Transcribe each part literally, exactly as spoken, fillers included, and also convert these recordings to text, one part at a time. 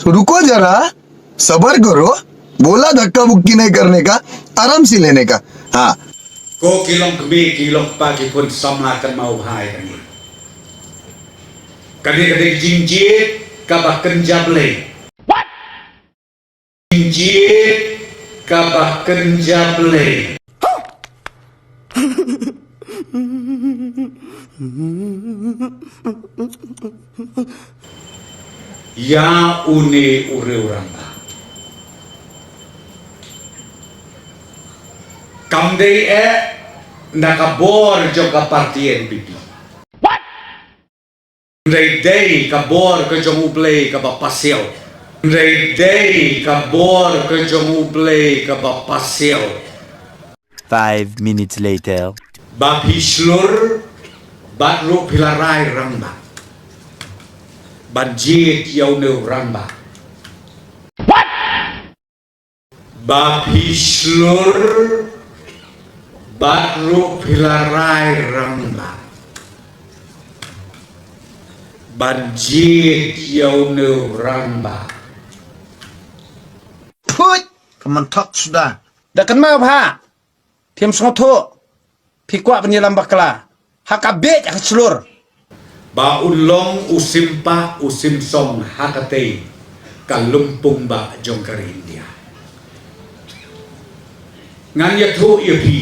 रुको जरा, सबर करो, बोला धक्का मुक्की नहीं करने का, आराम से लेने का। हाँ। Ko ki long kmie, ki long kpa, ki khun samla, kynmaw bha ïa kane. Kane ka dei ka jingjied kaba kynja Blei. Jingjied kaba kynja Blei. Ïa une u riew rangbah. Kam dei eh na ka bor jong ka party N P P. Hynrei dei ka bor ka jong U Blei kaba pasiaw. Hynrei dei ka bor ka jong U Blei kaba pasiaw. Five minutes later. Ba phi shlur bad ruh phi la rai rangbah ban jied ïa une u rangbah. Ba phi shlur bad ruh phi la rai rangbah ban jied ïa une u rangbah. Phuit, ka man thok suda. Da kynmaw bha, phim sngewthuh. Phi kwah ban ïalam bakla ha ka bieit ha ka shlur. Ba un long u sim pah u sim song ha katei ka lympung ba jong ka ri India. Ngan ïathuh ïa phi.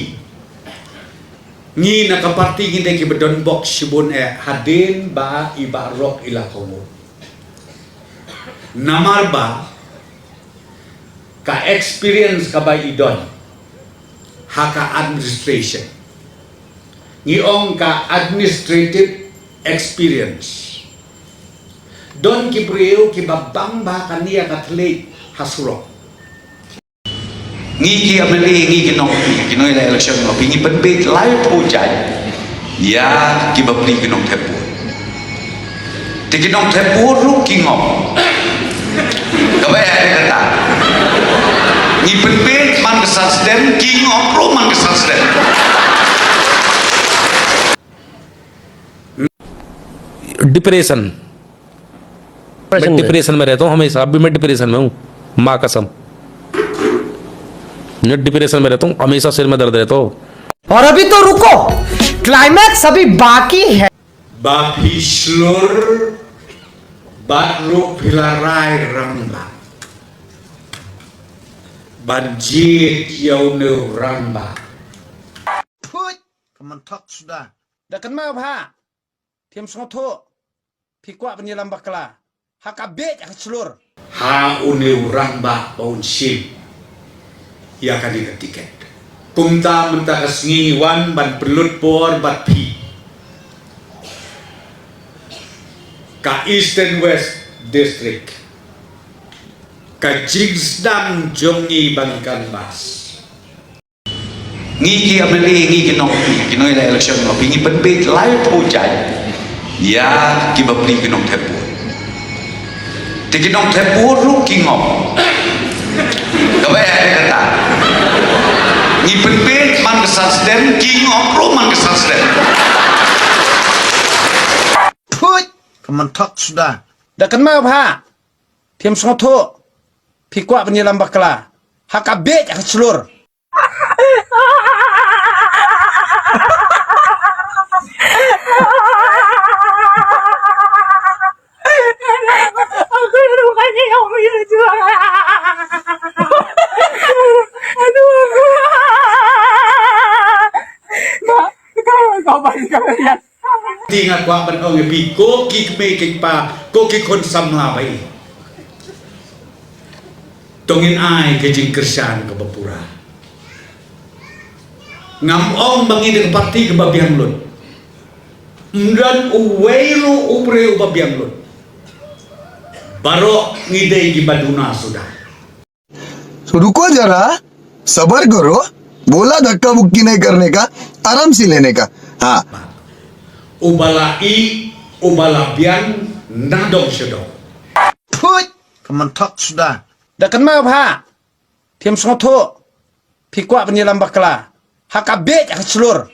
Ngi na ka party ngi dei kiba don bok shibun eh hadien ba i Bah Rock i la kohnguh. Namar ba ka experience kaba i don ha ka administration. Ngi ong ka administrative experience. Don ki briew kiba bang bha kane ïa ka thylliej ha surok. Ngi ki M L A, ngi ki nong, ki nong ïaleh election, ngi pynbieit laiphew jait ïa kiba plie ki nongthep vote. Te ki nongthep vote ruh ki ngop. Kaba ïa kata, ngi pynbieit man ka san snem, ki ngop ruh man ka san snem. डिप्रेशन। मैं डिप्रेशन में रहता हूँ हमेशा, अभी मैं डिप्रेशन में हूँ, माँ कसम। मैं डिप्रेशन में रहता हूँ, हमेशा सिर में दर्द रहता हो। और अभी तो रुको, क्लाइमैक्स अभी बाकी है। Ba phi shlur bad ruh phi la rai rangbah ban jied ïa une u rangbah. Phuit, ka man thok suda. Da kynmaw bha, phim sngewthuh. Phi kwah ban ïalam bakla ha ka bieit ha ka shlur. Ha une u rangbah ba un shim ïa kane ka tiket. Kumta mynta ka sngi wan ban pynlut por bad phi. Ka Eastern West District, ka jingsdang jong ngi ban canvass. Ngi ki M L A, ngi ki nong, ki nong ïaleh election, ngi pynbieit laiphew jait ïa kiba plie ki nongthep vote. Te ki nongthep vote ruh ki ngop. Kaba ïa kata, ngi pynbieit man ka san snem, ki ngop ruh man ka san snem. Phuit, ka man thok suda. Da kynmaw bha, phim sngewthuh. Phi kwah ban ïalam bakla ha ka bieit ha ka shlur. Te nga kwah ban ong ïa phi, ko ki kmie ki kpa, ko ki khun samla ba ïeit, to ngin ai ka jingkyrshan kaba pura. Ngam ong ba ngi dei ka party kaba biang lut. Ym don uwei ruh u briew uba biang lut. Baroh ngi dei kiba duna suda. तो रुको जरा, सबर करो, बोला धक्का मुक्की नहीं करने का, आराम से लेने का। हाँ। Uba la ïeit, uba la biang, na dong sha dong. Phuit, ka man thok suda. Da kynmaw bha, phim sngewthuh. Phi kwah ban ïalam bakla ha ka bieit ha ka shlur.